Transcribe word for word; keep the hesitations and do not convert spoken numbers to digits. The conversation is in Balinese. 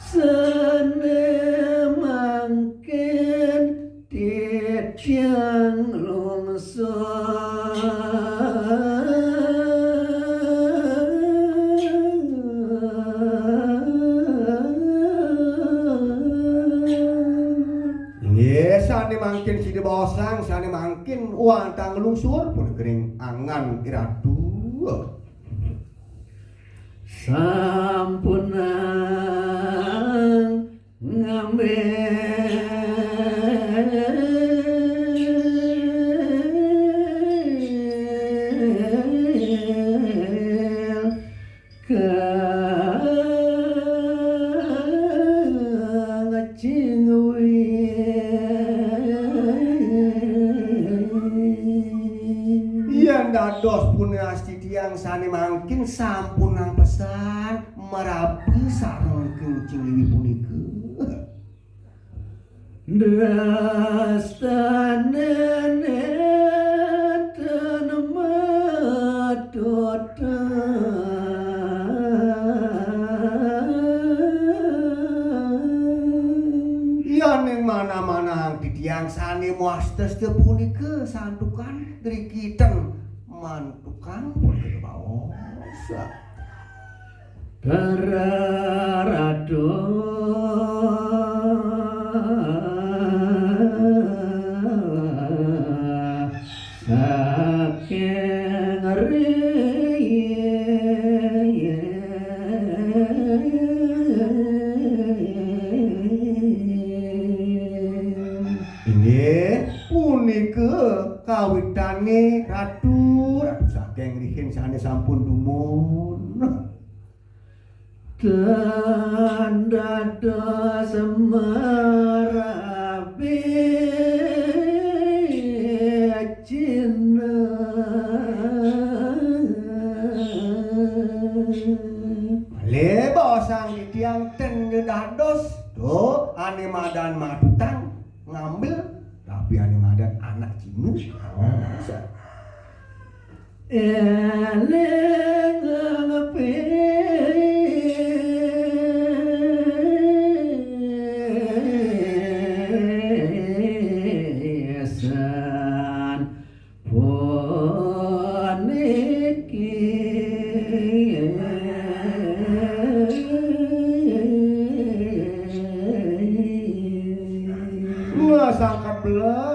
Sané mangkin titiang lungsur. Inggih, sané mangkin sida baosang, sané mangkin wantah nglungsur punika ring angan Ratu. Sampunang ngambil kang cingwi. Yén dados punasti tiang sané mangkin sampunang pesan marabi sareng King Cingwi punika. Dastané nénten matutang. Yaning mana-manang titiang sané mawasta punika santukan drikiten mantukan punika baos. Para ratu saking riyin. Inggih punika kawitané ratu, ratu saking rihin sané sampun dumun. Tan dados marabi cina. Malih baosang titiang ten dados, to, ané madan matutang ngambil, tapi ané madan anak cina. Éling pisan puniki. Wah, sangkat belas.